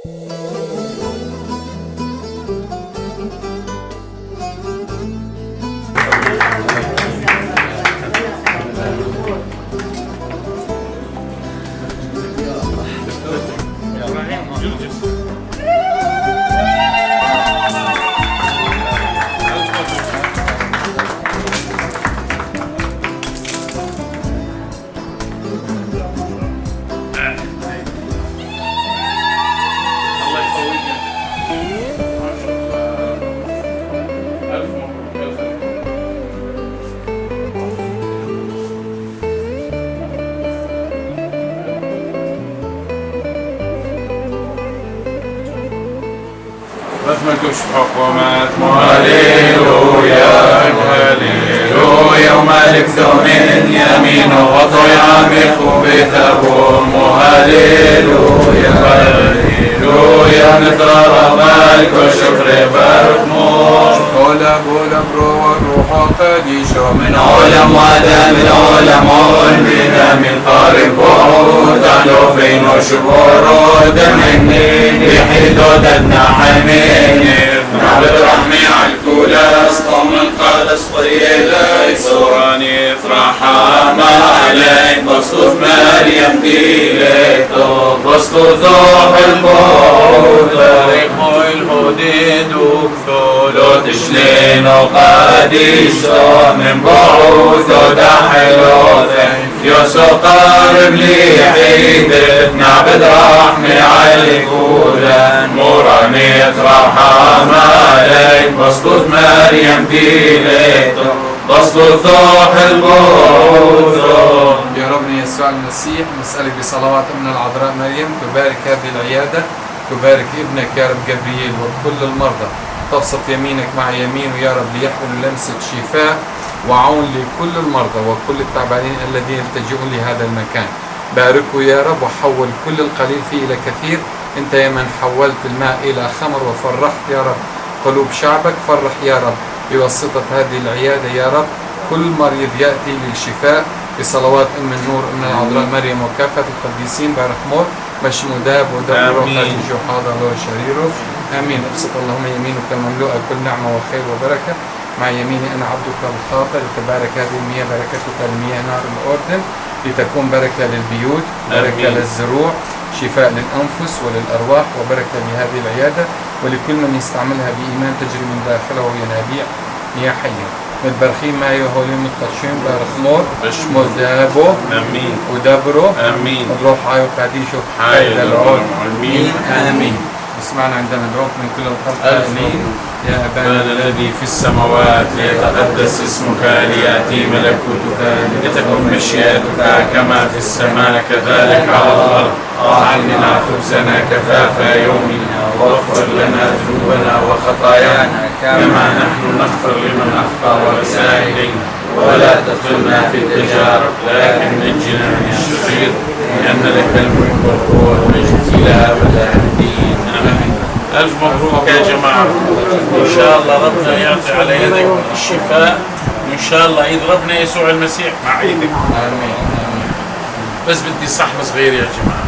الله يقويك. ما شاء الله، ألف مبروك، ألف مبروك. هللويا هللويا، وملك ثمن يمينه وطيعم خبثهم. هللويا هللويا، نثر ملك الشكر بارك ولا بولا برو والروح قديشو من علم ودم العلم بنا من قارب وعود فين وشبور دم بحدودنا حمين نعبد رحمي على الكولاس طمن قادس قرية سوراني افرح عليك بسطوف مريم ديليتو بسطوف ذوح البوت لو تشلين قديسو من بعوث دحلوث يسو قارب لي حيدت نعبد رحمي علي كولا موراني رحم عليك بسطوف مريم ديليتو بسطوف ذوح البوث. يا ربنا يسوع المسيح، نسألك بصلوات أمنا العذراء مريم تبارك هذه العيادة، تبارك ابنك يا رب جبريل وكل المرضى، تبسط يمينك مع يمينه يا رب ليحمل لمسة شفاء وعون لكل المرضى وكل التعبانين الذين يلتجئون لهذا المكان. باركه يا رب وحول كل القليل فيه إلى كثير. أنت يا من حولت الماء إلى خمر وفرحت يا رب قلوب شعبك، فرح يا رب بواسطة هذه العيادة يا رب كل مريض يأتي للشفاء بصلوات أم النور أم العذراء مريم وكافة القديسين. بارك مور مشموداب ودبر وقديش حاضر لو شريره. آمين. ابسط اللهم يمينك المملوءة كل نعمة وخير وبركة مع يميني أنا عبدك الخاطئ، لتبارك هذه المياه بركتك المياه نهر الأردن، لتكون بركة للبيوت، بركة للزروع، شفاء للأنفس وللأرواح، وبركة لهذه العيادة ولكل من يستعملها بإيمان تجري من داخله ينابيع مياه حية. متبرخين ما يهولين متقدشين بارخ مور مودابو امين ودبرو امين الروح عايو قديشو حي العون امين امين. اسمعنا عندما ندعوك من كل القلب قائلين: يا أبانا أبانا الذي في السماوات، ليتقدس اسمك، ليأتي ملكوتك، لتكن مشيئتك كما في السماء كذلك على الأرض. أعطنا خبزنا كفاف يومنا، واغفر لنا ذنوبنا وخطايانا كما نحن نغفر لمن أخطأ وأساء إلينا، ولا تدخلنا في التجارب، لكن نجنا من الشرير، لأن لك الملك والقوة والمجد إلى أبد الآبدين. آمين. ألف مبروك يا جماعة، إن شاء الله ربنا يعطي على يدك الشفاء، وإن شاء الله عيد ربنا يسوع المسيح مع عيدك. آمين آمين. بس بدي صحن صغير يا جماعة.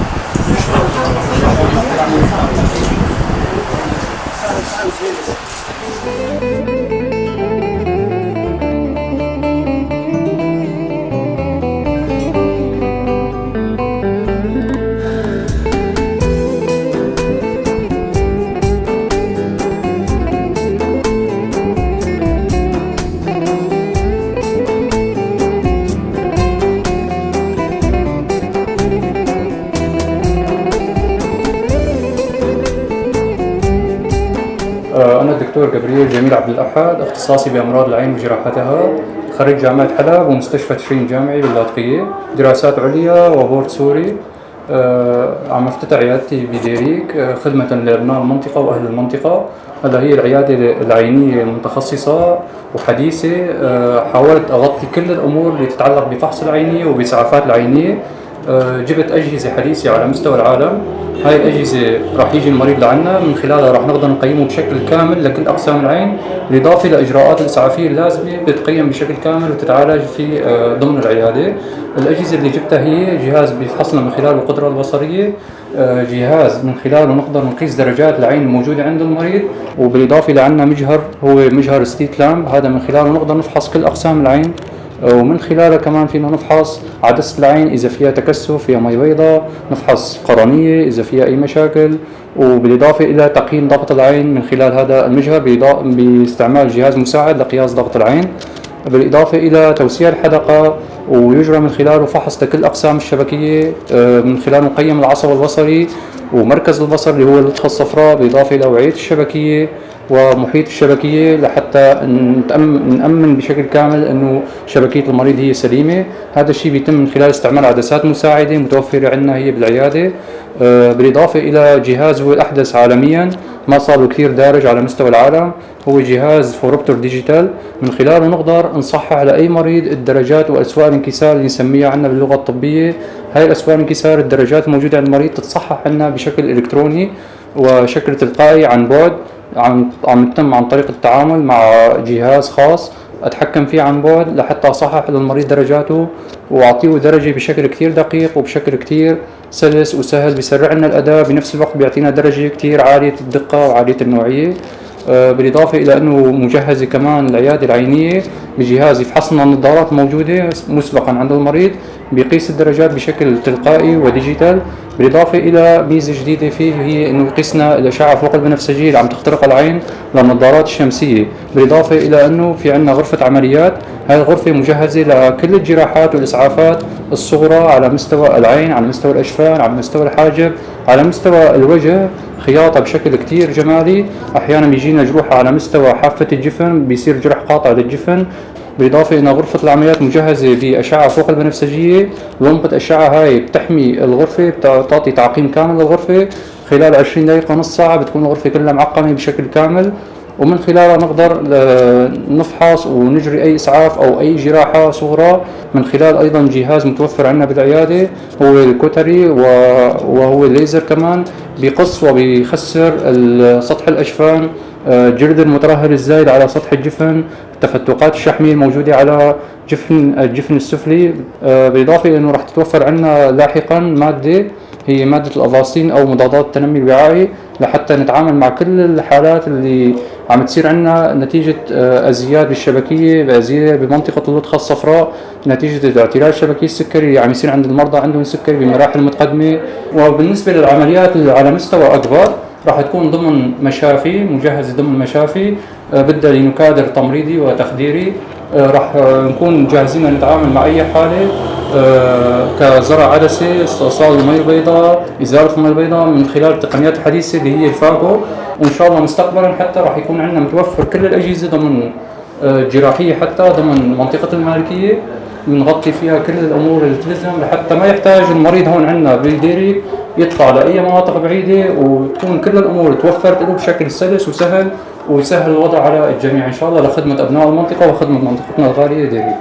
أنا الدكتور جبريل جميل عبد الأحد، اختصاصي بأمراض العين وجراحتها، خريج جامعة حلب ومستشفى تشرين جامعي باللاذقية، دراسات عليا وبورد سوري. عم افتتح عيادتي بديريك خدمة لأبناء المنطقة وأهل المنطقة. هلا هي العيادة العينية المتخصصة وحديثة. حاولت أغطي كل الأمور اللي تتعلق بفحص العينية وبإسعافات العينية. جبت أجهزة حديثة على مستوى العالم. هاي الأجهزة راح يجي المريض لعنا من خلالها راح نقدر نقيمه بشكل كامل لكل أقسام العين، بالإضافة لإجراءات الإسعافية اللازمة بتقيم بشكل كامل وتتعالج في ضمن العيادة. الأجهزة اللي جبتها هي جهاز بيفحصنا من خلال القدرة البصرية، جهاز من خلاله نقدر نقيس درجات العين الموجودة عند المريض، وبالإضافة لعنا مجهر هو مجهر slit lamp، هذا من خلاله نقدر نفحص كل أقسام العين، ومن خلاله كمان فينا نفحص عدسة العين إذا فيها تكثف، فيها مي بيضاء، نفحص قرنية إذا فيها أي مشاكل، وبالإضافة إلى تقييم ضغط العين من خلال هذا المجهر باستعمال جهاز مساعد لقياس ضغط العين، بالإضافة إلى توسيع الحدقة ويجرى من خلاله فحص لكل أقسام الشبكية، من خلال نقيم العصب البصري ومركز البصر اللي هو اللطخة الصفراء، بالإضافة إلى أوعية الشبكية ومحيط الشبكية لحتى نأمن بشكل كامل أنه شبكية المريض هي سليمة. هذا الشيء بيتم من خلال استعمال عدسات مساعدة متوفرة عندنا هي بالعيادة، بالإضافة إلى جهاز هو الأحدث عالميا ما صار له كثير دارج على مستوى العالم، هو جهاز phoropter digital، من خلاله نقدر نصحح لأي مريض الدرجات وأسواق الانكسار اللي نسميها عندنا باللغة الطبية. هاي الأسواق الانكسار الدرجات الموجودة عند المريض تتصحح عندنا بشكل إلكتروني وشكل تلقائي عن بعد، عم يتم عن طريق التعامل مع جهاز خاص أتحكم فيه عن بعد لحتى أصحح للمريض درجاته وأعطيه درجة بشكل كثير دقيق وبشكل كثير سلس وسهل، بيسرع لنا الأداء، بنفس الوقت بيعطينا درجة كثير عالية الدقة وعالية النوعية. بالإضافة إلى أنه مجهزة كمان العيادة العينية بجهاز يفحص لنا النظارات الموجودة مسبقا عند المريض، بيقيس الدرجات بشكل تلقائي و digital. بالإضافة إلى ميزة جديدة فيه هي أنه يقيسنا الأشعة فوق البنفسجية اللي عم تخترق العين للنظارات الشمسية. بالإضافة إلى أنه في عندنا غرفة عمليات، هاي الغرفة مجهزة لكل الجراحات والإسعافات الصغرى على مستوى العين، على مستوى الأجفان، على مستوى الحاجب، على مستوى الوجه، خياطة بشكل كتير جمالي. أحيانا بيجينا جروح على مستوى حافة الجفن، بيصير جرح قاطع للجفن. بالإضافة إلى غرفة العمليات مجهزة بأشعة فوق البنفسجية، لمبة أشعة هاي بتحمي الغرفة، بتعطي تعقيم كامل للغرفة، خلال 20 دقيقة نص ساعة بتكون الغرفة كلها معقمة بشكل كامل، ومن خلالها نقدر نفحص ونجري أي إسعاف أو أي جراحة صغرى من خلال أيضا جهاز متوفر عندنا بالعيادة هو ال cautery وهو الليزر كمان، بيقص وبيخسر سطح الأجفان، جلد المترهل الزايد على سطح الجفن، التفتقات الشحمية الموجودة على الجفن السفلي. بالإضافة إلى أنه راح تتوفر عندنا لاحقا مادة هي مادة الأفاستين أو مضادات التنمي الوعائي لحتى نتعامل مع كل الحالات اللي عم تصير عندنا نتيجة أزياد بالشبكية، بأزياد بمنطقة اللطخة الصفراء، نتيجة اعتلال الشبكية السكري اللي عم يصير عند المرضى عندهم سكري بمراحل متقدمة. وبالنسبة للعمليات اللي على مستوى أكبر راح تكون ضمن مشافي، مجهزة ضمن مشافي، بدها لنكادر تمريضي وتخديري، راح نكون جاهزين لنتعامل مع أي حالة، كزرع عدسة، استئصال المي البيضاء، إزالة المي البيضاء من خلال التقنيات الحديثة اللي هي الفاكو. وإن شاء الله مستقبلا حتى راح يكون عندنا متوفر كل الأجهزة ضمن جراحية حتى ضمن منطقة المالكية، بنغطي فيها كل الأمور اللي تلزم لحتى ما يحتاج المريض هون عندنا بالديريك يطلع لأي مناطق بعيدة، وتكون كل الأمور توفرت له بشكل سلس وسهل، ويسهل الوضع على الجميع إن شاء الله لخدمة أبناء المنطقة وخدمة منطقتنا الغالية ديريك.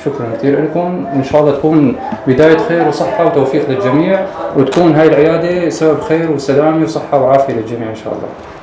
شكرا كثير لكم، وإن شاء الله تكون بداية خير وصحة وتوفيق للجميع، وتكون هاي العيادة سبب خير وسلامة وصحة وعافية للجميع إن شاء الله.